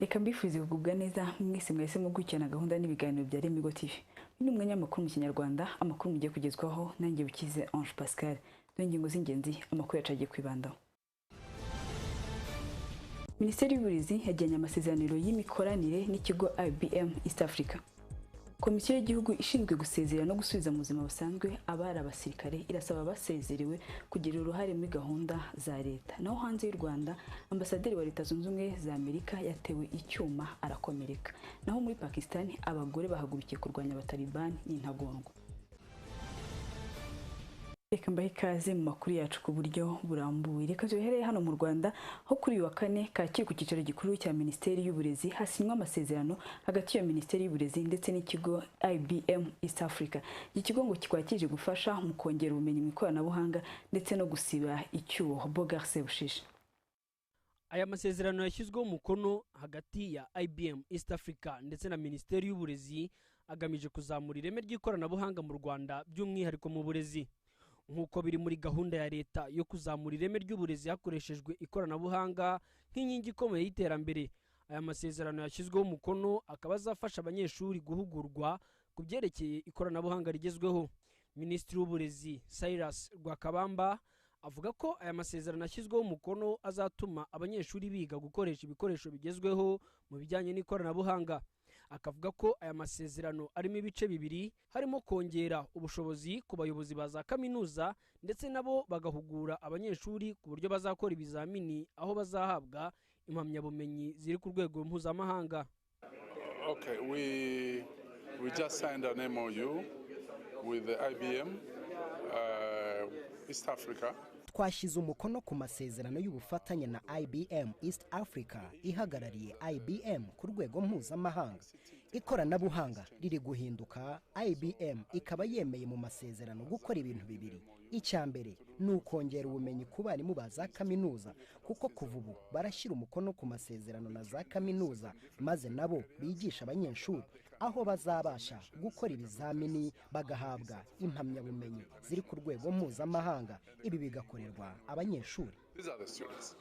Reka mbifurize kugubwa neza mwese mwese mu gukurikirana gahunda n'ibiganiro bya Remigo TV. Uyu ni umwanya w'amakuru mu Kinyarwanda, amakuru mugiye kugezwaho nanjye Bukize Ange Pascal. Dore ingingo z'ingenzi amakuru yacu agiye kwibandaho. Minisiteri y'Uburezi yagiranye amasezerano y'imikoranire n'ikigo IBM East Africa. Komisiyo y'igihugu ishinzwe gusezera no gusubiza mu buzima busanzwe abari abasirikare irasaba abasezerewe kugira uruhare muri gahunda za leta. Naho hanze y'u Rwanda, ambasaderi wa Leta Zunze Ubumwe za Amerika yatewe icyuma arakomereka. Naho muri Pakistan, abagore bahagurukiye kurwanya Abatalibani n'intagondwa. Reka mbahe ikaze mu makuru yacu ku buryo burambuye. Reka tuhereye hano mu Rwanda, aho kuri uyu wa kane Kacyiru ku cyicaro gikuru cya Minisiteri y'Uburezi hasinywa amasezerano hagati ya Minisiteri y'Uburezi ndetse n'ikigo IBM East Africa. Iki kigo ngo kikwakije gufasha mu kongera ubumenyi mu ikoranabuhanga ndetse no gusiba icyuho. Bogar Sebushisha. Aya masezerano yashyizweho umukono hagati ya IBM East Africa ndetse na Minisiteri y'Uburezi agamije kuzamura ireme ry'ikoranabuhanga mu Rwanda, by'umwihariko mu burezi, nk'uko biri muri gahunda ya leta yo kuzamura ireme ry'uburezi hakoreshejwe ikoranabuhanga nk'inkingi ikomeye y'iterambere. Aya masezerano yashyizweho umukono akaba azafasha abanyeshuri guhugurwa ku byerekeye ikoranabuhanga rigezweho. Minisitiri w'Uburezi Cyrus Rwakabamba avuga ko aya masezerano ashyizweho umukono azatuma abanyeshuri biga gukoresha ibikoresho bigezweho mu bijyanye n'ikoranabuhanga. Akavuga ko aya masezerano arimo ibice bibiri, harimo kongera ubushobozi ku bayobozi ba za kaminuza ndetse nabo bagahugura abanyeshuri ku buryo bazakora ibizamini aho bazahabwa impamyabumenyi ziri ku rwego mpuzamahanga. Okay, we just signed an MOU with the IBM East Africa. Twashyize umukono ku masezerano y'ubufatanye na IBM East Africa ihagarariye IBM ku rwego mpuzamahanga. Ikoranabuhanga riri guhinduka, IBM ikaba yemeye mu masezerano gukora ibintu bibiri. Icya mbere ni ukongera ubumenyi ku barimu ba za kaminuza, kuko kuva ubu barashyira umukono ku masezerano na za kaminuza, maze nabo bigisha abanyeshuri aho bazabasha gukora ibizamini bagahabwa impamyabumenyi ziri ku rwego mpuzamahanga. Ibi bigakorerwa abanyeshuri. These are the students.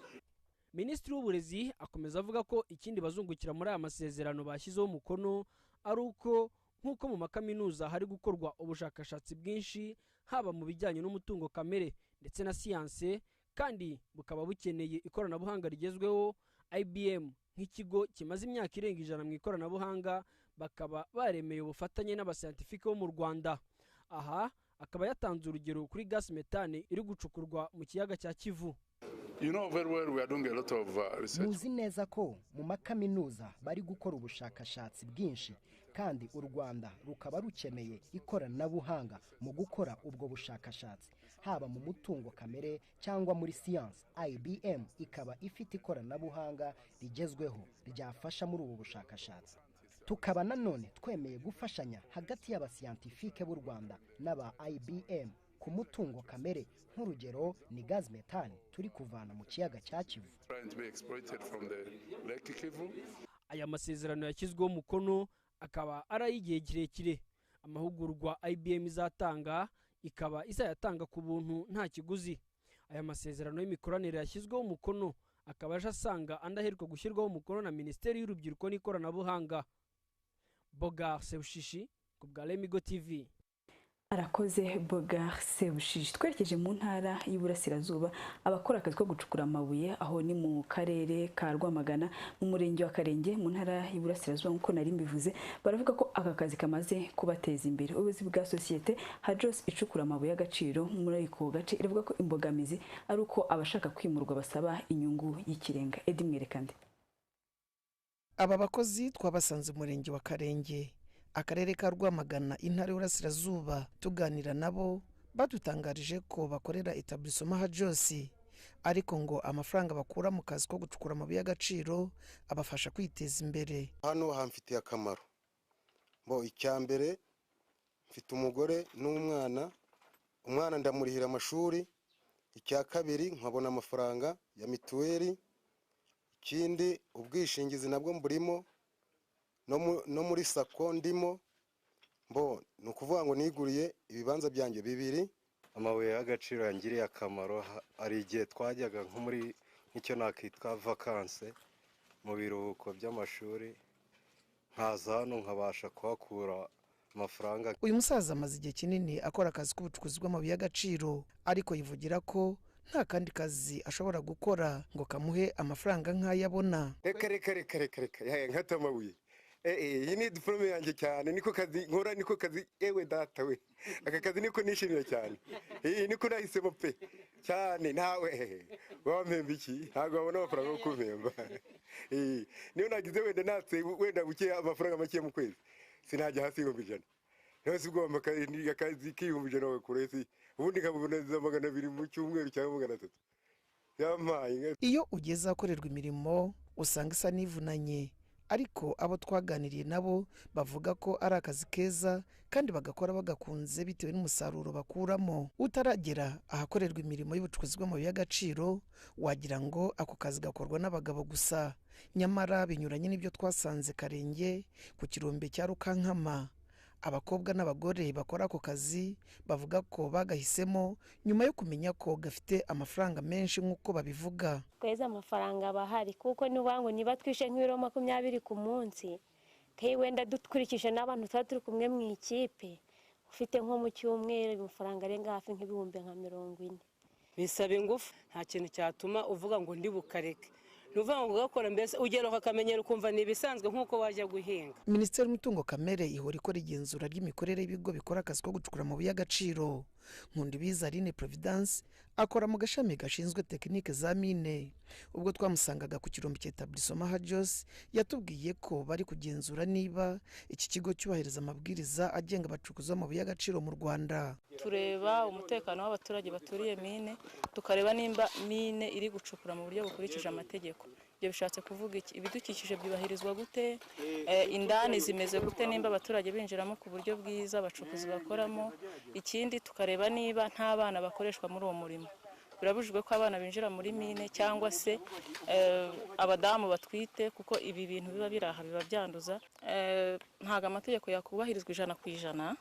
Minisitiri w'Uburezi akomeza avuga ko ikindi bazungukira muri aya masezerano bashyizeho umukono ari uko nk'uko mu makaminuza hari gukorwa ubushakashatsi bwinshi, haba mu bijyanye n'umutungo kamere ndetse na siyanse, kandi bukaba bukeneye ikoranabuhanga rigezweho, IBM nk'ikigo kimaze imyaka irenga 100 mu ikoranabuhanga bakaba baremeye ubufatanye n'abasiyantifike bo mu Rwanda. Aha akaba yatanze urugero kuri gas metane iri gucukurwa mu kiyaga cya Kivu. You know very well we are doing a lot of research. Muzi neza ko mu makaminuza bari gukora ubushakashatsi bwinshi, kandi u Rwanda rukaba rukeneye ikoranabuhanga mu gukora ubwo bushakashatsi, haba mu mutungo kamere cyangwa muri siyansi. IBM ikaba ifite ikoranabuhanga rigezweho ryafasha muri ubu bushakashatsi. Tukaba nanone twemeye gufashanya hagati y'abasiyantifike b'u Rwanda n'aba IBM ku mutungo kamere, nk'urugero ni gaz metane turi kuvana mu kiyaga cya Kivu. Trying to be exploited from the Lake Kivu. Aya masezerano yashyizweho umukono akaba ari ay'igihe kirekire. Amahugurwa IBM izatanga ikaba izayatanga ku buntu nta kiguzi. Aya masezerano y'imikoranire yashyizweho umukono akaba aje asanga andi aheruka gushyirwaho umukono na Minisiteri y'Urubyiruko n'Ikoranabuhanga. Bogar Sebushishi ku bwa Lemigo TV. Arakoze Bogar Sebushishi. Twerekeje mu ntara y'Iburasirazuba, abakora akazi ko gucukura amabuye aho ni mu karere ka Rwamagana mu murenge wa Karenge mu ntara y'Iburasirazuba, nk'uko nari mbivuze, baravuga ko aka kazi kamaze kubateza imbere. Ubuyobozi bwa sosiyete Hajos icukura amabuye y'agaciro muri ako gace iravuga ko imbogamizi ari uko abashaka kwimurwa basaba inyungu y'ikirenga. Edi Mwerekande. Aba bakozi twabasanze umurenge wa Karenge, akarere ka Rwamagana, intara y'Iburasirazuba. Tuganira nabo badutangarije ko bakorera etablissement Hajos, ariko ngo amafaranga bakura mu kazi ko gucukura amabuye y'agaciro abafasha kwiteza imbere. Hano hamfitiye akamaro. Bo icya mbere mfite umugore n'umwana, umwana ndamurihira amashuri. Icya kabiri nkabona amafaranga ya mituweli, ikindi ubwishingizi nabwo mburimo, no muri sako ndimo. Mbo ni ukuvuga ngo niguriye ibibanza byanjye bibiri. Amabuye y'agaciro yangiriye akamaro. Hari igihe twajyaga nko muri nk'icyo nakitwa vacances, mu biruhuko by'amashuri, nkaza hano nkabasha kuhakura amafaranga. Uyu musaza amaze igihe kinini akora akazi k'ubucukuzi bw'amabuye y'agaciro, ariko yivugira ko nta kandi kazi ashobora gukora ngo kamuhe amafaranga nk'ayo abona. Reka reka reka reka reka, nkata amabuye. Iyi ni diporome yanjye cyane, niko kazi nkora, niko kazi, ewe data we, aka kazi niko nishimira cyane, iyi niko nahisemo pe cyane. Nawe wampemba iki? Ntabwo wabona amafaranga yo kumpemba. Niyo nagize wenda natse wenda buke amafaranga make mu kwezi, sinajya hasi 100,000. Nawe si ubwo akazi k'100,000 wagakura ese? Ubundi nkabona 200 mu cyumweru cyangwa 300 yampaye. Iyo ugeze ahakorerwa imirimo usanga isa n'ivunanye, ariko abo twaganiriye nabo bavuga ko ari akazi keza kandi bagakora bagakunze bitewe n'umusaruro bakuramo. Utaragera ahakorerwa imirimo y'ubucukuzi bw'amabuye y'agaciro wagira ngo ako kazi gakorwa n'abagabo gusa, nyamara binyuranye n'ibyo twasanze Karenge ku kirombe cya Rukankama. Abakobwa n'abagore bakora ako kazi bavuga ko bagahisemo nyuma yo kumenya ko gafite amafaranga menshi nk'uko babivuga. Kweza amafaranga bahari, kuko niba ngo niba twishe nk'ibiro 20 ku munsi, kandi wenda dukurikije n'abantu tuba turi kumwe mu ikipe, ufite nko mu cyumweru amafaranga arenga hafi nk'ibihumbi nka 40. Bisaba ingufu, nta kintu cyatuma uvuga ngo ndi bukareke. Nuvuga ngo ugakora mbese ugera ukakamenyera ukumva ni ibisanzwe nk'uko wajya guhinga. Minisiteri y'Umutungo Kamere ihora ikora igenzura ry'imikorere y'ibigo bikora akazi ko gucukura amabuye y'agaciro. Nkundibiza Aline Providence akora mu gashami gashinzwe tekinike za mine. Ubwo twamusangaga ku kirombe cya Etablissement Hajos, yatubwiye ko bari kugenzura niba iki kigo cyubahiriza amabwiriza agenga abacukuzi b'amabuye y'agaciro mu Rwanda. Tureba umutekano w'abaturage baturiye mine, tukareba nimba mine iri gucukura mu buryo bukurikije amategeko. Ibyo bishatse kuvuga iki? Ibidukikije byubahirizwa gute? Indani zimeze gute? Nimba abaturage binjiramo ku buryo bwiza, abacukuzi bakoramo. Ikindi tukareba niba nta bana bakoreshwa muri uwo murimo. Birabujijwe ko abana binjira muri mine cyangwa se abadamu batwite, kuko ibi bintu biba biraha biba byanduza. Ntago amategeko yakubahirizwa 100%,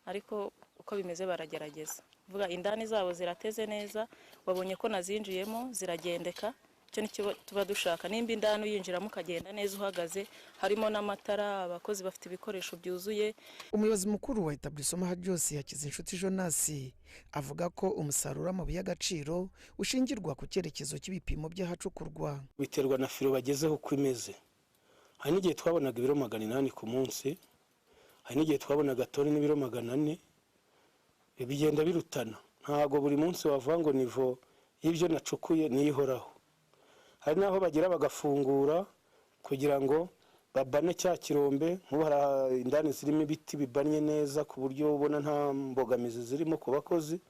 ariko uko bimeze baragerageza. Vuga indani zabo zirateze neza, wabonye ko nazinjiyemo ziragendeka. Icyo nicyo tuba dushaka, nimba indani uyinjiramo ukagenda neza uhagaze, harimo n'amatara, abakozi bafite ibikoresho byuzuye. Umuyobozi mukuru wa Etablissement Hajos Hakizinshuti Jonas avuga ko umusaruro w'amabuye y'agaciro ushingirwa ku cyerekezo cy'ibipimo by'ahacukurwa. Biterwa na firo bagezeho uko imeze. Hari n'igihe twabonaga ibiro 800 ku munsi, hari n'igihe twabonaga toni n'ibiro 400, bigenda birutana. Ntago buri munsi wavuga ngo nivo y'ibyo nacukuye niyihoraho. Hari naho bagira bagafungura kugira ngo babane cya kirombe, nk'ubu hari indani zirimo ibiti bibanye neza ku buryo ubona nta mbogamizi zirimo ku bakozi.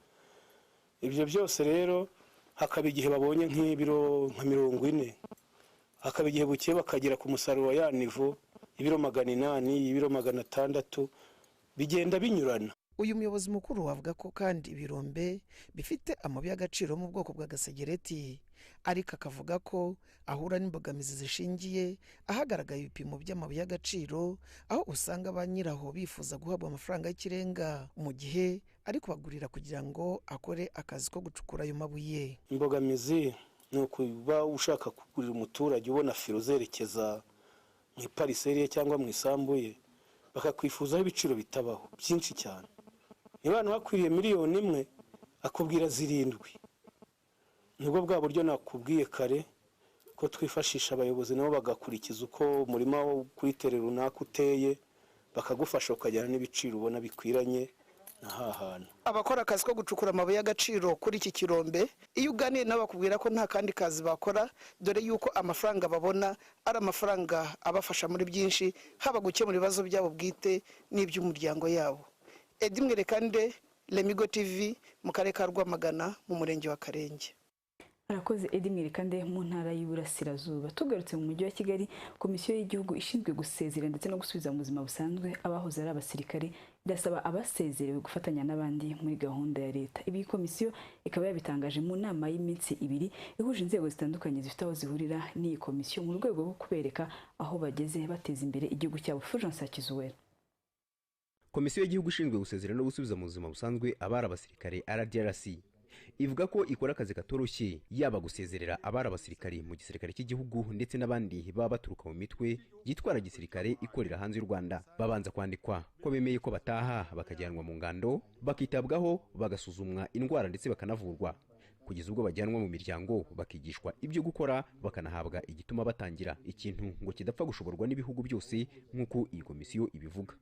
Ibyo byose rero hakaba igihe babonye nk'ibiro nka 40, hakaba igihe buke bakagera ku musaruro ya nivo ibiro 800, ibiro 600, bigenda binyurana. Uyu muyobozi mukuru avuga ko kandi ibirombe bifite amabuye y'agaciro mu bwoko bwa gasegereti, ariko akavuga ko ahura n'imbogamizi zishingiye ahagaragaye ibipimo by'amabuye y'agaciro, aho usanga ba nyiraho bifuza guhabwa amafaranga y'ikirenga mu gihe ari kubagurira kugira ngo akore akazi ko gucukura ayo mabuye. Imbogamizi ni ukuba ushaka kugurira umuturage ubona firo zerekeza mu ipariseri ye cyangwa mu isambu ye, bakakwifuzaho ibiciro bitabaho byinshi cyane. Niba abantu bakwiriye 1,000,000 akubwira 7. Nubwo bwa buryo nakubwiye kare ko twifashisha abayobozi nabo bagakurikiza uko umurima wo kuri tere runaka uteye, bakagufasha ukajyana n'ibiciro ubona bikwiranye na hahantu. Abakora akazi ko gucukura amabuye y'agaciro kuri iki kirombe, iyo uganiye nabo bakubwira ko nta kandi kazi bakora, dore yuko amafaranga babona ari amafaranga abafasha muri byinshi, haba gukemura ibibazo byabo bwite n'iby'umuryango yabo. Edi Mwerekande, Lemigo TV, mu karere ka Rwamagana mu murenge wa Karenge. Arakoze Edi Mwerekande mu ntara y'Iburasirazuba. Tugarutse mu mujyi wa Kigali, komisiyo y'igihugu ishinzwe gusezera ndetse no gusubiza mu buzima busanzwe abahoze ari abasirikare irasaba abasezerewe gufatanya n'abandi muri gahunda ya leta. Ibi komisiyo ikaba yabitangaje mu nama y'iminsi 2 ihuje inzego zitandukanye zifite aho zihurira n'iyi komisiyo mu rwego rwo kubereka aho bageze bateza imbere igihugu cyabo. Fulgence Hakizuwera. Komisiyo y'igihugu ishinzwe gusezera no gusubiza mu buzima busanzwe abari abasirikare RDRC Ivuga ko ikora akazi katoroshye, yaba gusezerera abari abasirikare mu gisirikare cy'igihugu ndetse n'abandi baba baturuka mu mitwe yitwara gisirikare ikorera hanze y'u Rwanda. Babanza kwandikwa ko bemeye ko bataha, bakajyanwa mu ngando, bakitabwaho, bagasuzumwa indwara ndetse bakanavurwa, kugeza ubwo bajyanwa mu miryango, bakigishwa ibyo gukora, bakanahabwa igituma batangira ikintu ngo kidapfa gushoborwa n'ibihugu byose nk'uko iyi komisiyo ibivuga.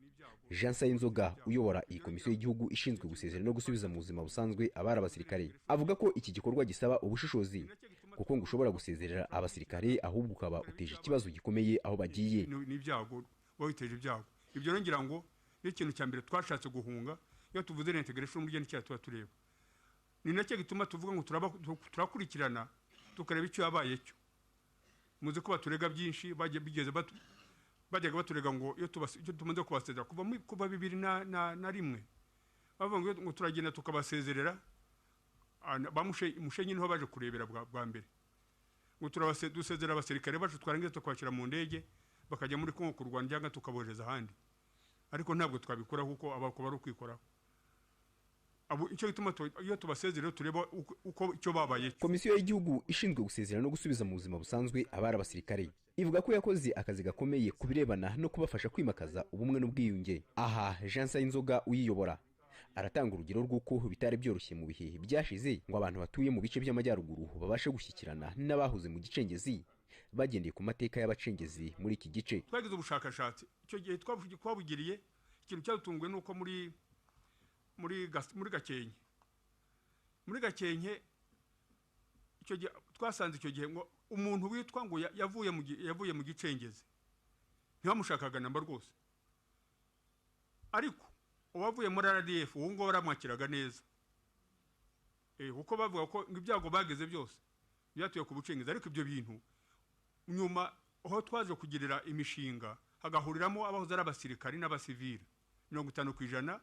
Jean Sayinzoga uyobora iyi komisiyo y'igihugu ishinzwe gusezera no gusubiza mu buzima busanzwe abari abasirikare, avuga ko iki gikorwa gisaba ubushishozi, kuko ngo ushobora gusezerera abasirikare ahubwo ukaba uteje ikibazo gikomeye aho bagiye. N'ibyago wabiteje ibyago. Ibyo rero ngira ngo ni ikintu cya mbere twashatse guhunga. Iyo tuvuze reintegration muri icyaha tuba tureba, ni nacyo gituma tuvuga ngo turakurikirana tukareba icyo yabaye cyo. Muzi ko baturega byinshi, bigeze bajyaga baturega ngo iyo tumaze kubasezera kuva 2001, bavuga ngo turagenda tukabasezerera. Bamushenyi niho baje kurebera bwa mbere, ngo dusezerera abasirikare bacu, twarangiza tukabashyira mu ndege bakajya muri Kongo kurwana cyangwa tukabohereza ahandi. Ariko ntabwo twabikora kuko abakuba ari ukwikoraho. Icyo gituma iyo tubasezerera tureba uko icyo babaye. Komisiyo y'igihugu ishinzwe gusezerera no gusubiza mu buzima busanzwe abari abasirikare ivuga ko yakoze akazi gakomeye ku birebana no kubafasha kwimakaza ubumwe n'ubwiyunge. Aha Jean Sayinzoga uyiyobora aratanga urugero rw'uko bitari byoroshye mu bihe byashize ngo abantu batuye mu bice by'amajyaruguru babashe gushyikirana n'abahoze mu gicengezi bagendeye ku mateka y'abacengezi muri iki gice. Twagize ubushakashatsi icyo gihe twabugiriye, ikintu cyadutunguwe nuko muri Gakenke, muri Gakenke icyo gihe twasanze icyo gihe ngo umuntu witwa ngo yavuye mu gicengezi ntibamushakaga namba rwose, ariko uwavuye muri RDF uwo ngo baramwakiraga neza, kuko bavuga ko ibyago bageze byose byatuye ku bucengezi. Ariko ibyo bintu nyuma aho twaje kugirira imishinga hagahuriramo abahoze ari abasirikari n'abasivili, 50%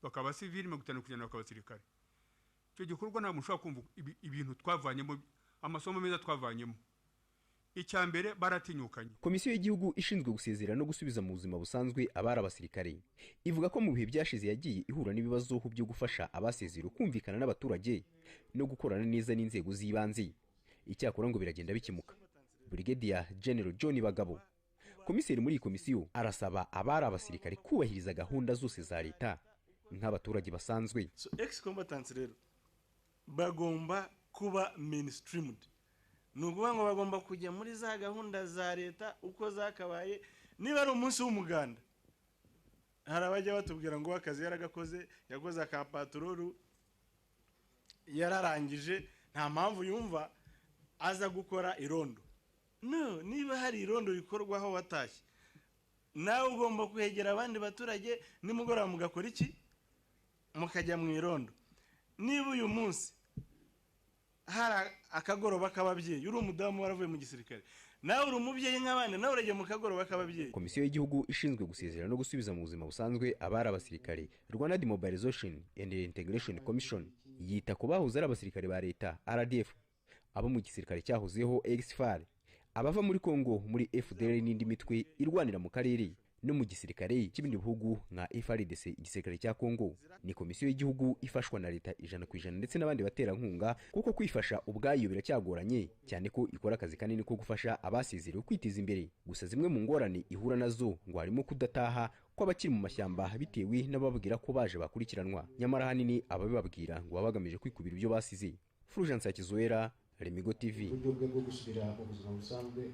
bakaba abasivili, 50% bakaba abasirikare. Icyo gikorwa ntabwo mushobora kumva ibintu twavanyemo, amasomo meza twavanyemo. Icya mbere baratinyukanye. Komisiyo y'igihugu ishinzwe gusezerera no gusubiza mu buzima busanzwe abari abasirikare ivuga ko mu bihe byashize yagiye ihura n'ibibazo byo gufasha abasezerewe kumvikana n'abaturage no gukorana neza n'inzego z'ibanze. Icyakora ngo biragenda bikemuka. Brigadier General John Bagabo, komiseri muri iyi komisiyo, arasaba abari abasirikare kubahiriza gahunda zose za leta nk'abaturage basanzwe. So ex combatants rero bagomba kuba mainstreamed, ni ukuvuga ngo bagomba kujya muri za gahunda za leta uko zakabaye. Niba ari umunsi w'umuganda, hari abajya batubwira ngo akazi yaragakoze, yakoze aka patrolu yararangije, nta mpamvu yumva aza gukora irondo. No, niba hari irondo rikorwaho watashye, nawe ugomba kwegera abandi baturage nimugoroba mugakora iki, mukajya mu irondo. Niba uyu munsi hari akagoroba k'ababyeyi, uri umudamu waravuye mu gisirikare, nawe uri umubyeyi nk'abandi, nawe urajya mu kagoroba k'ababyeyi. Komisiyo y'igihugu ishinzwe gusezerera no gusubiza mu buzima busanzwe abari abasirikare, Rwanda Demobilization and Integration Commission, yita ku bahoze ari abasirikare ba leta RDF, abo mu gisirikare cyahozeho XFAR, abava muri Kongo muri FDLR n'indi mitwe irwanira mu karere, no mu gisirikare cy'ibindi bihugu nka FARDC, igisirikare cya Kongo. Ni komisiyo y'igihugu ifashwa na leta 100% ndetse n'abandi baterankunga, kuko kwifasha ubwayo biracyagoranye cyane ko ikora akazi kanini ko gufasha abasezerewe kwiteza imbere. Gusa zimwe mu ngorane ihura nazo ngo harimo kudataha kw'abakiri mu mashyamba bitewe n'ababwira ko baje bakurikiranwa, nyamara ahanini ababibabwira ngo baba bagamije kwikubira ibyo basize. Fulgence Hakizuwera, Remigo TV. Uburyo bwe bwo gusubira mu buzima busanzwe.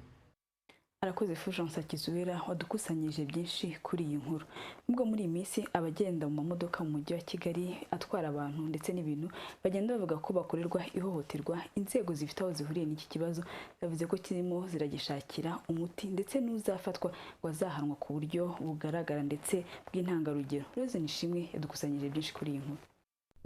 Arakoze Fulgence Hakizuwera wadukusanyije byinshi kuri iyi nkuru. Nubwo muri iyi minsi abagenda mu mamodoka mu mujyi wa Kigali atwara abantu ndetse n'ibintu bagenda bavuga ko bakorerwa ihohoterwa, inzego zifite aho zihuriye n'iki kibazo yavuze ko kirimo ziragishakira umuti, ndetse n'uzafatwa ngo azahanwa ku buryo bugaragara ndetse bw'intangarugero. Rose Nishimwe yadukusanyije byinshi kuri iyi nkuru.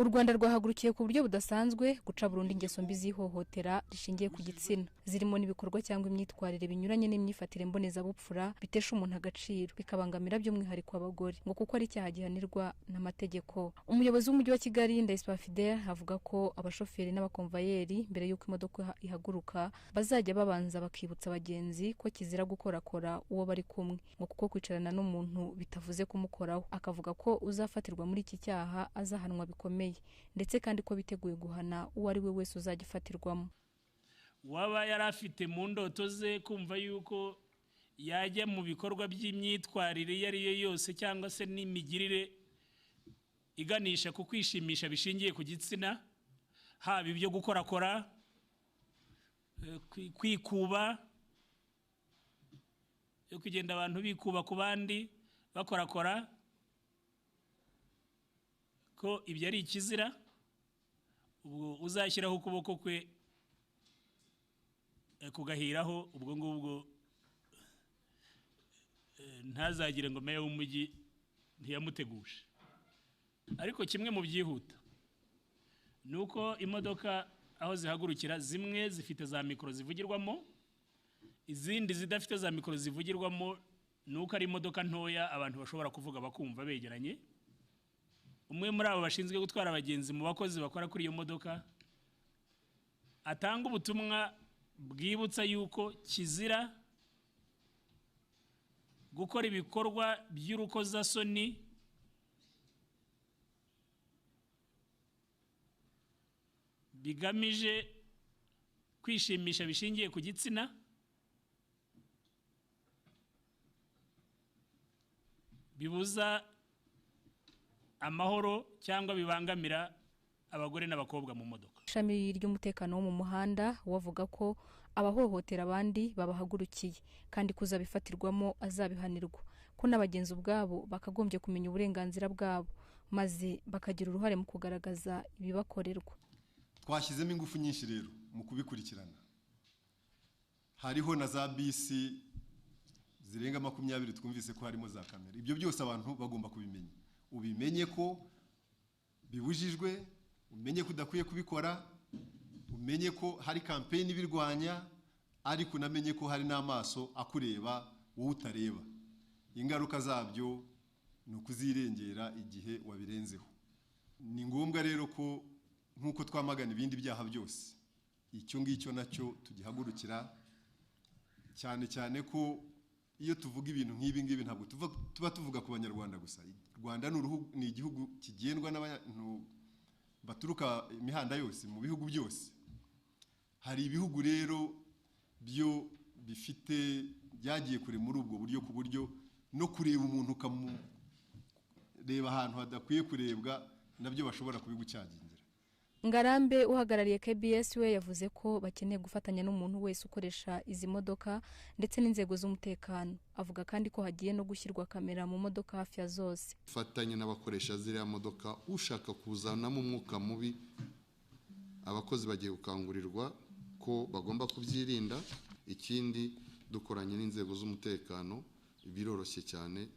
U Rwanda rwahagurukiye ku buryo budasanzwe guca burundu ingeso mbi z'ihohotera rishingiye ku gitsina, zirimo n'ibikorwa cyangwa imyitwarire binyuranye n'imyifatire mbonezabupfura bitesha umuntu agaciro, bikabangamira by'umwihariko abagore, ngo kuko ari icyaha gihanirwa n'amategeko. Umuyobozi w'umujyi wa Kigali Ndayisaba Fidel avuga ko abashoferi n'abakomvayeri mbere y'uko imodoka ihaguruka bazajya babanza bakibutsa abagenzi ko kizira gukorakora uwo bari kumwe, ngo kuko kwicarana n'umuntu bitavuze kumukoraho. Akavuga ko uzafatirwa muri iki cyaha azahanwa bikomeye. gikomeye, ndetse kandi ko biteguye guhana uwo ari we wese uzagifatirwamo. Waba yari afite mu ndoto ze kumva yuko yajya mu bikorwa by'imyitwarire iyo ari yo yose cyangwa se n'imigirire iganisha ku kwishimisha bishingiye ku gitsina, haba ibyo gukorakora, kwikuba, yo kugenda abantu bikuba ku bandi bakorakora, ko ibyo ari ikizira, ubwo uzashyiraho ukuboko kwe kugahiraho, ubwo ngubwo ntazagire ngo meya w'umujyi ntiyamuteguje. Ariko kimwe mu byihuta ni uko imodoka aho zihagurukira zimwe zifite za mikoro zivugirwamo, izindi zidafite za mikoro zivugirwamo, ni uko ari imodoka ntoya abantu bashobora kuvuga bakumva begeranye. Umwe muri abo bashinzwe gutwara abagenzi mu bakozi bakora kuri iyo modoka atanga ubutumwa bwibutsa yuko kizira gukora ibikorwa by'urukozasoni bigamije kwishimisha bishingiye ku gitsina, bibuza amahoro cyangwa bibangamira abagore n'abakobwa mu modoka. Ishami ry'umutekano wo mu muhanda wavuga ko abahohotera abandi babahagurukiye kandi kuzabifatirwamo azabihanirwa, ko n'abagenzi ubwabo bakagombye kumenya uburenganzira bwabo maze bakagira uruhare mu kugaragaza ibibakorerwa. Twashyizemo ingufu nyinshi rero mu kubikurikirana, hariho na za bisi zirenga 20 twumvise ko harimo za kamera. Ibyo byose abantu bagomba kubimenya, ubimenye ko bibujijwe, umenye ko udakwiye kubikora, umenye ko hari kampeni ibirwanya, ariko unamenye ko hari n'amaso akureba wowe utareba. Ingaruka zabyo ni ukuzirengera igihe wabirenzeho. Ni ngombwa rero ko nk'uko twamagana ibindi byaha byose, icyo ngicyo nacyo tugihagurukira, cyane cyane ko iyo tuvuga ibintu nk'ibi ngibi ntabwo tuba tuvuga ku Banyarwanda gusa. Rwanda ni igihugu kigendwa n'abantu baturuka imihanda yose mu bihugu byose. Hari ibihugu rero byo bifite byagiye kure muri ubwo buryo, ku buryo no kureba umuntu ukamureba ahantu hadakwiye kurebwa nabyo bashobora kubigucyagingira. Ngarambe uhagarariye KBS we yavuze ko bakeneye gufatanya n'umuntu wese ukoresha izi modoka ndetse n'inzego z'umutekano. Avuga kandi ko hagiye no gushyirwa kamera mu modoka hafi ya zose. Fatanye n'abakoresha ziriya modoka, ushaka kuzanamo umwuka mubi, abakozi bagiye gukangurirwa ko bagomba kubyirinda. Ikindi dukoranye n'inzego z'umutekano biroroshye cyane,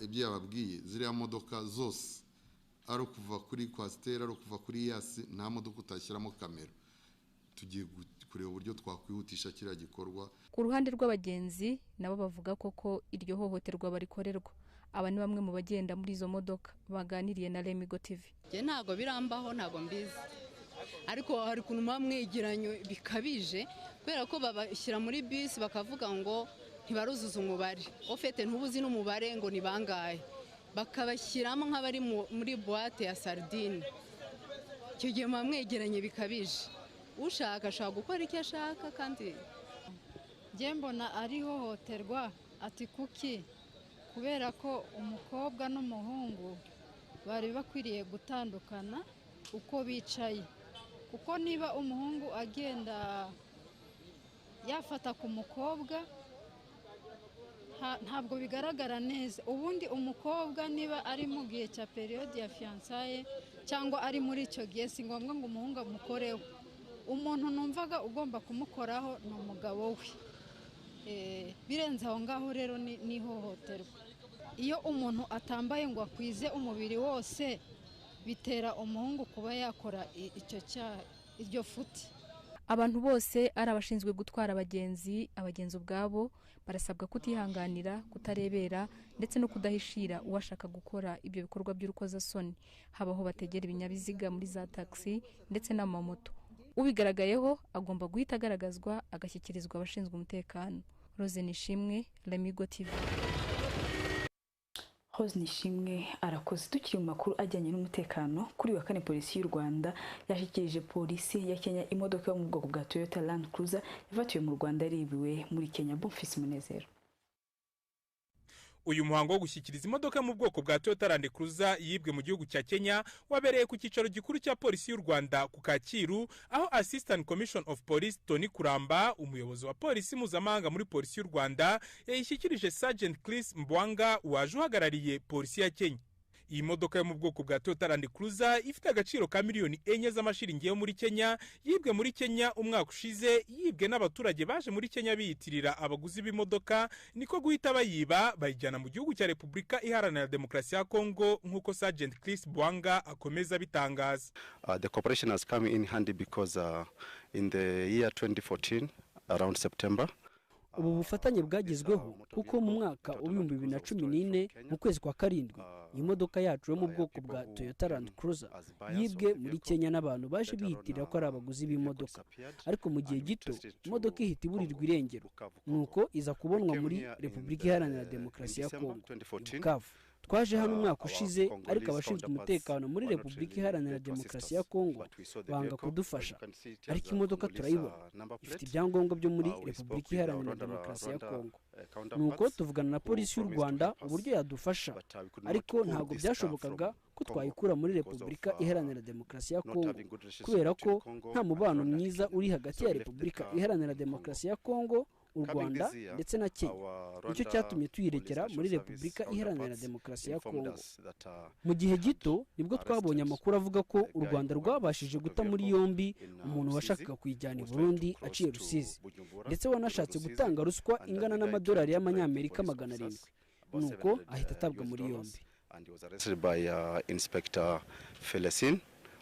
ibyo yababwiye ziriya modoka zose ari kuva kuri kwasiteri, ari kuva kuri yasi, nta modoka utashyiramo kamera. Tugiye kureba uburyo twakwihutisha kiriya gikorwa. Ku ruhande rw'abagenzi nabo bavuga koko iryo hohoterwa barikorerwa. Aba ni bamwe mu bagenda muri izo modoka baganiriye na Lemigo TV. Njye ntago birambaho, ntago mbizi, ariko hari ukuntu muba mwegeranye bikabije, kubera ko babashyira muri bisi bakavuga ngo ntibaruzuza umubare, ofete ntubuzi n'umubare ngo ni bangahe, bakabashyiramo nk'abari muri boîte ya sardine. Icyo gihe muba mwegeranye bikabije, ushaka ashaka gukora icyo ashaka. Kandi njye mbona ari hohoterwa ati kuki, kubera ko umukobwa n'umuhungu bari bakwiriye gutandukana uko bicaye, kuko niba umuhungu agenda yafata ku mukobwa ntabwo bigaragara neza. Ubundi umukobwa niba ari mu gihe cya periode ya fiançailles cyangwa ari muri icyo gihe, si ngombwa ngo umuhungu amukoreho. Umuntu numvaga ugomba kumukoraho ni umugabo we. Birenze aho ngaho rero ni ihohoterwa. Iyo umuntu atambaye ngo akwize umubiri wose, bitera umuhungu kuba yakora icyo cyaha, iryo futi. Abantu bose ari abashinzwe gutwara abagenzi, abagenzi ubwabo barasabwa kutihanganira, kutarebera ndetse no kudahishira uwashaka gukora ibyo bikorwa by'urukozasoni, habaho bategera ibinyabiziga muri za taxi ndetse n'amamoto. Ubigaragayeho agomba guhita agaragazwa agashyikirizwa abashinzwe umutekano. Rose Nishimwe, Lemigo TV. Rose Nishimwe arakoze. Tukiri mu makuru ajyanye n'umutekano, kuri wa kane polisi y'u Rwanda yashyikirije polisi ya Kenya imodoka yo mu bwoko bwa Toyota Land Cruiser yafatiwe mu Rwanda yaribiwe muri Kenya. Bonfils Munezero. Uyu muhango wo gushyikiriza imodoka mu bwoko bwa Toyota Land Cruiser yibwe mu gihugu cya Kenya wabereye ku cyicaro gikuru cya polisi y'u Rwanda ku Kacyiru, aho Assistant Commissioner of Police Tony Kuramba, umuyobozi wa polisi mpuzamahanga muri polisi y'u Rwanda, yayishyikirije Sergeant Chris Mbwanga waje uhagarariye polisi ya Kenya. Iyi modoka yo mu bwoko bwa Toyota Land Cruiser ifite agaciro ka 4 miliyoni z'amashiringi yo muri Kenya yibwe muri Kenya umwaka ushize, yibwe n'abaturage baje muri Kenya biyitirira abaguzi b'imodoka, niko guhita bayiba bayijyana mu gihugu cya Repubulika Iharanira Demokarasi ya Kongo, nk'uko Sergeant Chris Bwanga akomeza abitangaza. The cooperation has come in handy because in the year 2014, around September, Ubu bufatanye bwagezweho kuko mu mwaka wa 2014 mu kwezi kwa karindwi iyi modoka yacu yo mu bwoko bwa Toyota Land Cruiser yibwe muri Kenya n'abantu baje biyitirira ko ari abaguzi b'imodoka, ariko mu gihe gito imodoka ihita iburirwa irengero, nuko iza kubonwa muri Repubulika Iharanira Demokarasi ya Kongo i Bukavu. Twaje hano umwaka ushize, ariko abashinzwe umutekano muri Repubulika Iharanira Demokarasi ya Kongo banga kudufasha, ariko imodoka turayibona, ifite ibyangombwa byo muri Repubulika Iharanira Demokarasi ya Kongo, nuko tuvugana na polisi y'u Rwanda uburyo yadufasha, ariko ntabwo byashobokaga ko twayikura muri Repubulika Iharanira Demokarasi ya Kongo kubera ko nta mubano mwiza uri hagati ya Repubulika Iharanira Demokarasi ya Kongo, u Rwanda ndetse na Kenya. Nicyo cyatumye tuyirekera muri Repubulika Iharanira Demokarasi ya Kongo. Mu gihe gito nibwo twabonye amakuru avuga ko u Rwanda rwabashije guta muri yombi umuntu washakaga kuyijyana i Burundi aciye Rusizi, ndetse wanashatse gutanga ruswa ingana n'amadolari y'amanyamerika 700, nuko ahita atabwa muri yombi. And he was arrested by Inspector Felicien,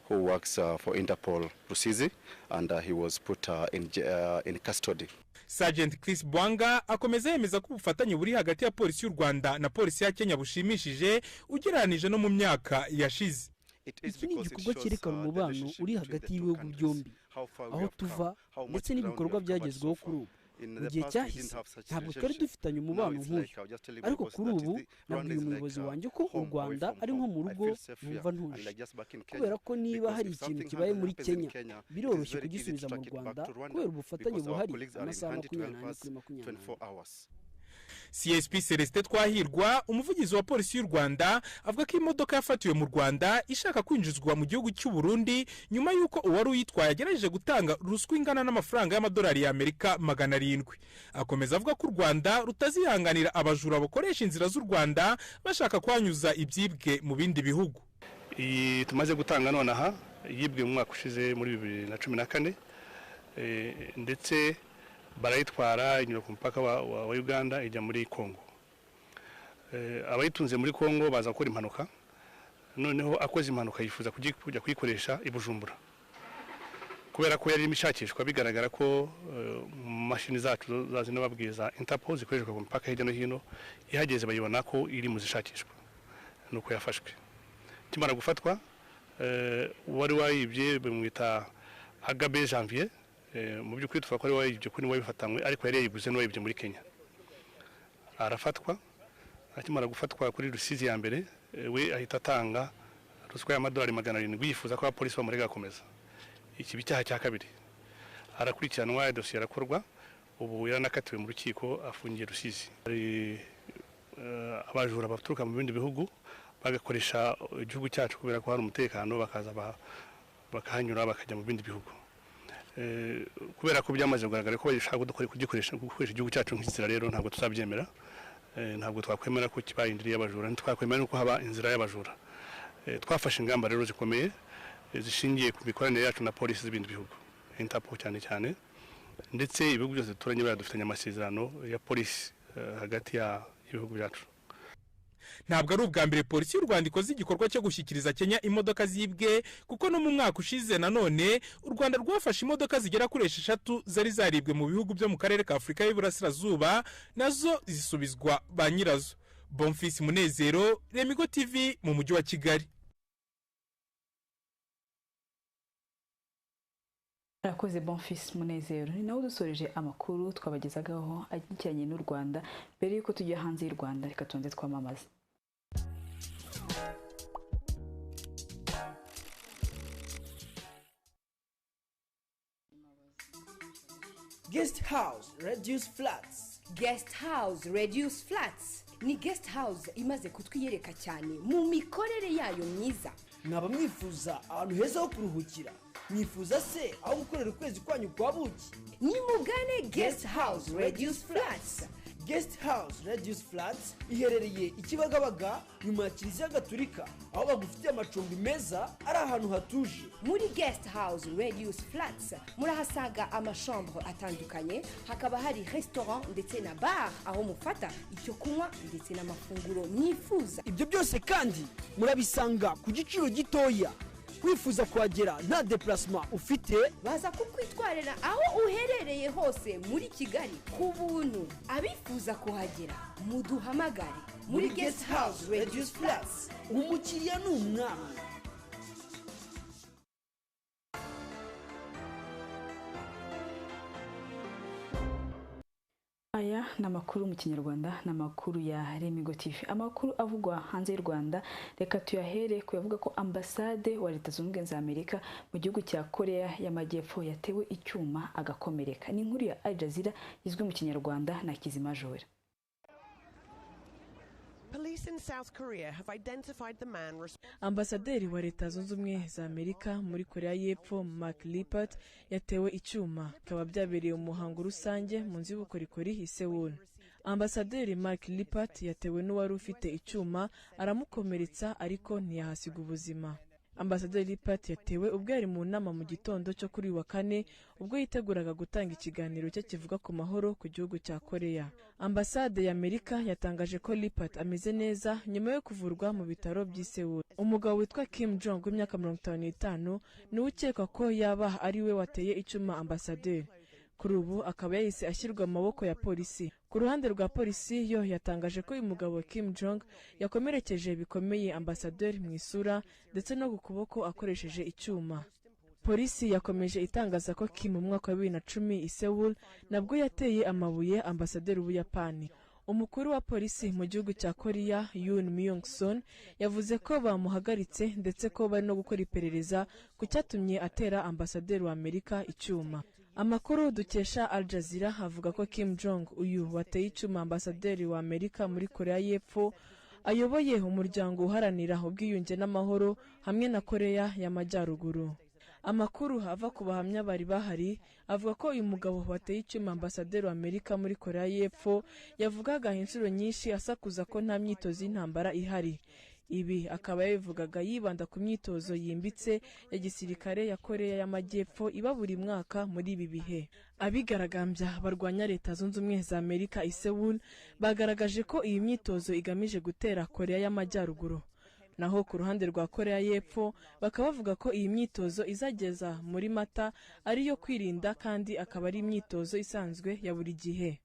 who works for Interpol Rusizi, and he was put in custody. Sergeant Chris Bwanga akomeza yemeza ko ubufatanye buri hagati ya polisi y'u Rwanda na polisi ya Kenya bushimishije ugereranije no mu myaka yashize. Iki ni igikorwa cyerekana umubano uri hagati y'ibihugu byombi, aho tuva ndetse n'ibikorwa byagezweho kuri ubu. Mu gihe cyahise ntabwo twari dufitanye umubano nk'uyu, ariko kuri ubu nabwiye umuyobozi wanjye ko u Rwanda ari nko mu rugo, numva ntuje, kubera ko niba hari ikintu kibaye muri Kenya biroroshye kugisubiza mu Rwanda kubera ubufatanye buhari amasaha 24 kuri 24. CSP Celestin Twahirwa, umuvugizi wa polisi y'u Rwanda, avuga ko imodoka yafatiwe mu Rwanda ishaka kwinjizwa mu gihugu cy'u Burundi nyuma y'uko uwari uyitwaye agerageje gutanga ruswa ingana n'amafaranga y'amadolari y'Amerika 700. Akomeza avuga ko u Rwanda rutazihanganira abajura bakoresha inzira z'u Rwanda bashaka kwanyuza ibyibwe mu bindi bihugu. Iyi tumaze gutanga nonaha yibwe mu mwaka ushize muri 2014, ndetse barayitwara inyura ku mupaka wa Uganda ijya muri Congo. Abayitunze muri Congo baza gukora impanuka, noneho akoze impanuka yifuza kujya kuyikoresha i Bujumbura. Kubera ko yari irimo ishakishwa, bigaragara ko mu mashini zacu za zino babwiza Interpol zikoreshwa ku mipaka hirya no hino, ihageze bayibona ko iri mu zishakishwa, nuko yafashwe. Ikimara gufatwa, uwari wayibye bamwita Agabe Janvier. Mu by'ukuri tuvuga ko ari wayibye kuri wabifatanywe, ariko yari yayiguze n'uwayibye muri Kenya. Arafatwa, akimara gufatwa kuri Rusizi ya mbere, we ahita atanga ruswa y'amadolari 700 yifuza ko abapolisi bamurega agakomeza. Iki icyaha cya kabiri, arakurikiranwa, dosiye arakorwa, ubu yaranakatiwe mu rukiko, afungiye Rusizi. Hari abajura baturuka mu bindi bihugu bagakoresha igihugu cyacu kubera ko hari umutekano, bakaza bakahanyura bakajya mu bindi bihugu. Kubera ko byamaze kugaragara ko bashaka kugikoresha, gukoresha igihugu cyacu nk'inzira, rero ntabwo tuzabyemera. Ntabwo twakwemera ko kibaye inzira y'abajura, ntitwakwemera ko haba inzira y'abajura. Twafashe ingamba rero zikomeye, zishingiye ku mikoranire yacu na polisi z'ibindi bihugu, Interpol cyane cyane, ndetse ibihugu byose duturanye dufitanye amasezerano ya polisi hagati y'ibihugu byacu. Ntabwo ari ubwa mbere polisi y'u Rwanda ikoze igikorwa cyo gushyikiriza Kenya imodoka zibwe, kuko no mu mwaka ushize nanone u Rwanda rwafashe imodoka zigera kuri 6 zari zaribwe mu bihugu byo mu karere ka Afurika y'Iburasirazuba, nazo zisubizwa ba nyirazo. Bonfils Munezero, Remigo TV, mu mujyi wa Kigali. Arakoze Bonfils Munezero. Ni nawe udusoreje amakuru twabagezagaho ajyanye n'u Rwanda. Mbere y'uko tujya hanze y'u Rwanda, reka tubanze twamamaze. Guest House Reduce Flats. Guest House Reduce Flats ni guest house imaze kutwiyereka cyane mu mikorere yayo myiza. Mwaba mwifuza ahantu heza ho kuruhukira, mwifuza se aho gukorera ukwezi kwanyu kwa buki? Nimugane Guest House Reduce Flats. Guest House Reduce Flats iherereye i Kibagabaga nyuma ya Kiliziya Gatulika, aho bagufitiye amacumbi meza ari ahantu hatuje. Muri Guest House Reduce Flats murahasanga amachambre atandukanye, hakaba hari restaurant ndetse na bar aho mufata icyo kunywa ndetse n'amafunguro mwifuza. Ibyo byose kandi murabisanga ku giciro gitoya. Wifuza kuhagera nta déplacement ufite, baza kukwitwarira aho uherereye hose muri Kigali ku buntu. Abifuza kuhagera muduhamagare muri Guest House Reduce Flats. Umukiriya ni umwami. Aya ni amakuru mu Kinyarwanda, ni amakuru ya Remigo TV. Amakuru avugwa hanze y'u Rwanda reka tuyahere kuyavuga ko ambasade wa Leta Zunze Ubumwe za Amerika mu gihugu cya Korea y'Amajyepfo yatewe icyuma agakomereka. Ni inkuru ya Al Jazeera izwi mu Kinyarwanda na Kizima Joel. Ambasaderi wa Leta Zunze Ubumwe za Amerika muri Korea y'Epfo Mark Lippert yatewe icyuma, bikaba byabereye umuhango rusange mu nzu y'ubukorikori i Seoul. Ambasaderi Mark Lippert yatewe n'uwari ufite icyuma aramukomeretsa, ariko ntiyahasiga ubuzima. Ambasaderi Lippert yatewe ubwo yari mu nama mu gitondo cyo kuri uyu wa kane, ubwo yiteguraga gutanga ikiganiro cye kivuga ku mahoro ku gihugu cya Korea. Ambasade ya Amerika yatangaje ko Lippert ameze neza nyuma yo kuvurwa mu bitaro by'i Seoul. Umugabo witwa Kim Jong w'imyaka 55 niwe ukekwa ko yaba ari we wateye icyuma ambasaderi. Kuri ubu akaba yahise ashyirwa mu maboko ya polisi. Ku ruhande rwa polisi yo yatangaje ko uyu mugabo Kim Jong yakomerekeje bikomeye ambasaderi mu isura ndetse no ku kuboko akoresheje icyuma. Polisi yakomeje itangaza ko Kim mu mwaka wa 2010 i Seoul nabwo yateye amabuye ambasaderi w'Ubuyapani. Umukuru wa polisi mu gihugu cya Korea Yoon Myung Son yavuze ko bamuhagaritse ndetse ko bari no gukora iperereza ku cyatumye atera ambasaderi wa Amerika icyuma. Amakuru dukesha Al Jazeera avuga ko Kim Jong uyu wateye icyuma ambasaderi wa Amerika muri Korea y'Epfo ayoboye umuryango uharanira ubwiyunge n'amahoro hamwe na Korea y'Amajyaruguru. Amakuru ava ku bahamya bari bahari avuga ko uyu mugabo wateye icyuma ambasaderi wa Amerika muri Korea y'Epfo yavugaga inshuro nyinshi asakuza ko nta myitozo y'intambara ihari. Ibi akaba yabivugaga yibanda ku myitozo yimbitse ya gisirikare ya Korea y'Amajyepfo iba buri mwaka muri ibi bihe. Abigaragambya barwanya Leta Zunze Ubumwe za Amerika i Seoul bagaragaje ko iyi myitozo igamije gutera Korea y'Amajyaruguru. Naho ku ruhande rwa Korea y'Epfo bakaba bavuga ko iyi myitozo izageza muri Mata ari iyo kwirinda kandi akaba ari imyitozo isanzwe ya buri gihe.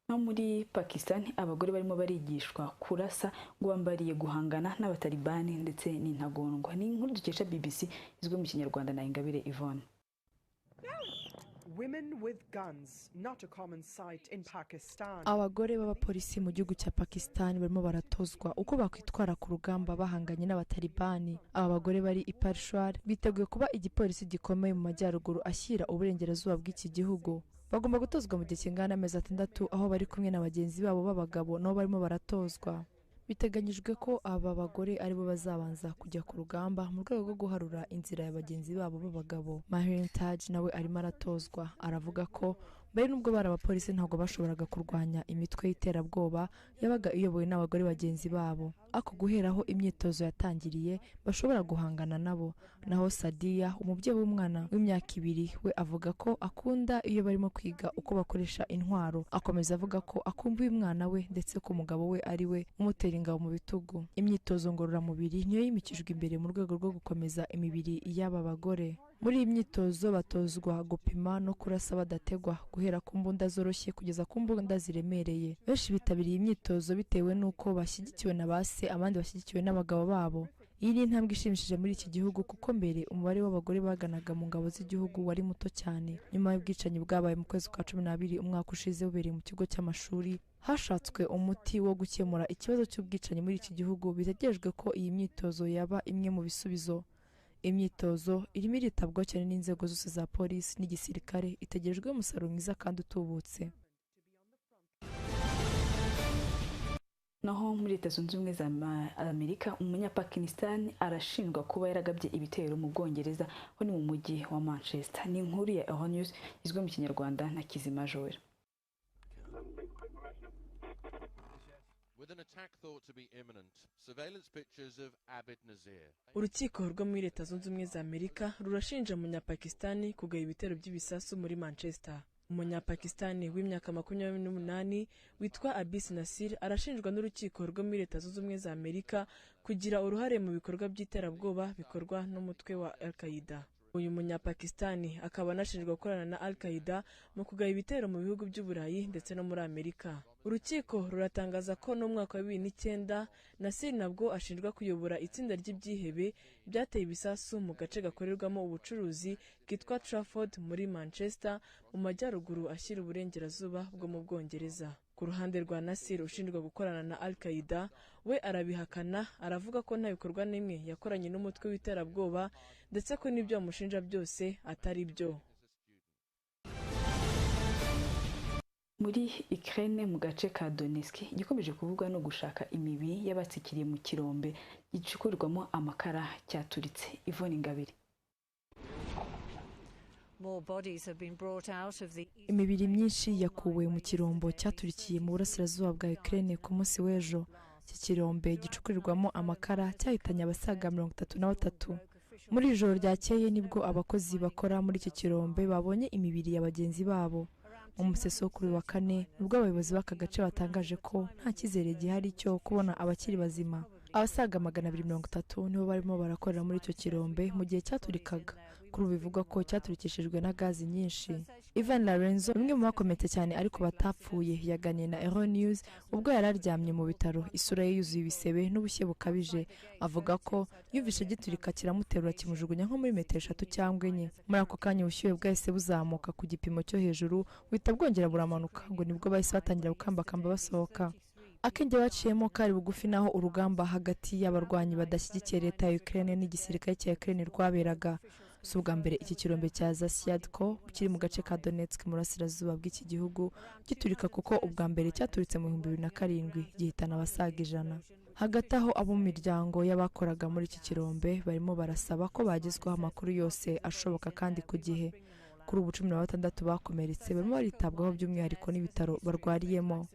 No muri Pakistan abagore barimo barigishwa kurasa ngo bambariye guhangana n'abatalibani ndetse n'intagondwa. Ni inkuru dukesha BBC izwi mu Kinyarwanda na Ingabire Yvonne. Abagore b'abapolisi mu gihugu cya Pakistan barimo baratozwa uko bakwitwara ku rugamba bahanganye n'abatalibani. Aba bagore bari i Peshawar biteguye kuba igipolisi gikomeye mu majyaruguru ashyira uburengerazuba bw'iki gihugu. Bagomba gutozwa mu gihe kingana n'amezi 6, aho bari kumwe na bagenzi babo b'abagabo nabo barimo baratozwa. Biteganyijwe ko aba bagore aribo bazabanza kujya ku rugamba mu rwego rwo guharura inzira ya bagenzi babo b'abagabo. Mahirin Taj nawe arimo aratozwa, aravuga ko mbere n'ubwo bari abapolisi ntabwo bashoboraga kurwanya imitwe y'iterabwoba yabaga iyobowe n'abagore bagenzi babo, ariko guhera aho imyitozo yatangiriye bashobora guhangana nabo. Naho Sadiya, umubyeyi w'umwana w'imyaka 2, we avuga ko akunda iyo barimo kwiga uko bakoresha intwaro. Akomeza avuga ko akumbuye umwana we ndetse ko umugabo we ari we umutera ingabo mu bitugu. Imyitozo ngororamubiri niyo yimikijwe imbere mu rwego rwo gukomeza imibiri y'aba bagore. Muri iyi myitozo batozwa gupima no kurasa badategwa, guhera ku mbunda zoroshye kugeza ku mbunda ziremereye. Benshi bitabiriye imyitozo bitewe n'uko bashyigikiwe na ba se, abandi bashyigikiwe n'abagabo babo. Iyi ni intambwe ishimishije muri iki gihugu kuko mbere umubare w'abagore baganaga mu ngabo z'igihugu wari muto cyane. Nyuma y'ubwicanyi bwabaye mu kwezi kwa 12 umwaka ushize bubereye mu kigo cy'amashuri, hashatswe umuti wo gukemura ikibazo cy'ubwicanyi muri iki gihugu. Bitegerejwe ko iyi myitozo yaba imwe mu bisubizo. Imyitozo irimo iritabwaho cyane n'inzego zose za polisi n'igisirikare, itegerejweho umusaruro mwiza kandi utubutse. Naho muri Leta Zunze Ubumwe za Amerika, Umunyapakistan arashinjwa kuba yaragabye ibitero mu Bwongereza, ho ni mu mujyi wa Manchester. Ni inkuru ya Eho News izwi mu Kinyarwanda na Kizima Joel. Urukiko rwo muri Leta Zunze Ubumwe za Amerika rurashinja Umunyapakistani kugaba ibitero by'ibisasu muri Manchester. Umunyapakistani w'imyaka 28 witwa Abis Nasir arashinjwa n'urukiko rwo muri Leta Zunze Ubumwe za Amerika kugira uruhare mu bikorwa by'iterabwoba bikorwa n'umutwe wa Al-Qaeda. Uyu munyapakistani akaba anashinjwa gukorana na Al-Qaeda mu kugaba ibitero mu bihugu by'Uburayi ndetse no muri Amerika. Urukiko ruratangaza ko no mu mwaka wa 2009 Nasir nabwo ashinjwa kuyobora itsinda ry'ibyihebe byateye ibisasu mu gace gakorerwamo ubucuruzi kitwa Trafford muri Manchester, mu majyaruguru ashyira uburengerazuba bwo mu Bwongereza. Ku ruhande rwa Nasir ushinjwa gukorana na Al-Qaeda, we arabihakana, aravuga ko nta bikorwa n'imwe yakoranye n'umutwe w'iterabwoba ndetse ko n'ibyo bamushinja byose atari byo. Muri Ukraine mu gace ka Donetsk, igikomeje kuvugwa no gushaka imibiri y'abatsikiriye mu kirombe gicukurirwamo amakara cyaturitse. Yvonne Ingabire. Imibiri myinshi yakuwe mu kirombo cyaturikiye mu burasirazuba bwa Ukraine ku munsi w'ejo. Iki kirombe gicukurirwamo amakara cyahitanye abasaga 33. Muri iri joro ryakeye nibwo abakozi bakora muri iki kirombe babonye imibiri ya bagenzi babo. Mu museso wo kuri uyu wa kane nibwo abayobozi b'aka gace batangaje ko nta cyizere gihari cyo kubona abakiri bazima. Abasaga 230 nibo barimo barakorera muri icyo kirombe mu gihe cyaturikaga. Kuri ubu bivugwa ko cyaturikishijwe na gazi nyinshi. Ivan Lorenzo, umwe mu bakomeretse cyane ariko batapfuye, yaganiye na Euro News ubwo yari aryamye mu bitaro, isura ye yuzuye ibisebe n'ubushye bukabije. Avuga ko yumvise giturika kiramuterura kimujugunya nko muri metero 3 cyangwa 4. Muri ako kanya ubushyuhe bwahise buzamuka ku gipimo cyo hejuru, buhita bwongera buramanuka, ngo nibwo bahise batangira gukambakamba basohoka. Akenge baciyemo kari bugufi naho urugamba hagati y'abarwanyi badashyigikiye leta ya Ukraine n'igisirikare cya Ukraine rwaberaga. Si ubwa mbere iki kirombe cya Zasiadko kiri mu gace ka Donetsk mu burasirazuba bw'iki gihugu giturika, kuko ubwa mbere cyaturitse mu 2007 gihitana abasaga 100. Hagati aho abo mu miryango y'abakoraga muri iki kirombe barimo barasaba ko bagezwaho amakuru yose ashoboka kandi ku gihe. Kuri ubu 16 bakomeretse barimo baritabwaho by'umwihariko n'ibitaro barwariyemo.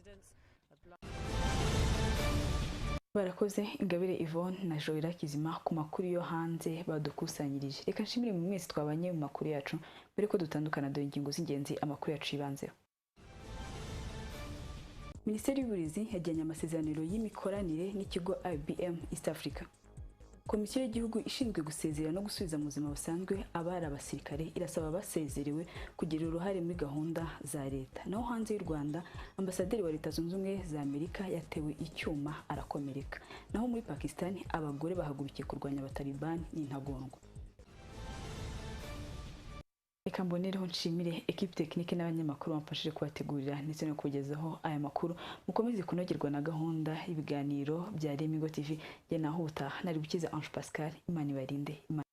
Barakoze Ingabire Yvonne na Joella Kizima ku makuru yo hanze badukusanyirije. Reka nshimire mu mwese twabanye mu makuru yacu. Mbere ko dutandukana, dore ingingo z'ingenzi amakuru yacu yibanzeho. Minisiteri y'Uburezi yajyanye amasezerano y'imikoranire n'ikigo IBM East Africa. Komisiyo y'Igihugu ishinzwe gusezerera no gusubiza mu buzima busanzwe abari abasirikare irasaba abasezerewe kugira uruhare muri gahunda za leta. Naho hanze y'u Rwanda, ambasaderi wa Leta Zunze Ubumwe za Amerika yatewe icyuma arakomereka. Naho muri Pakistan, abagore bahagurukiye kurwanya Abatalibani n'intagondwa. Reka mbonereho nshimire equipe technique n'abanyamakuru bamfashije kubategurira ndetse no kubagezaho aya makuru. Mukomeze kunogerwa na gahunda y'ibiganiro bya Remigo TV. Jye naho ubutaha nari Gukiza Ange Pascal. Imana ibarinde. Imana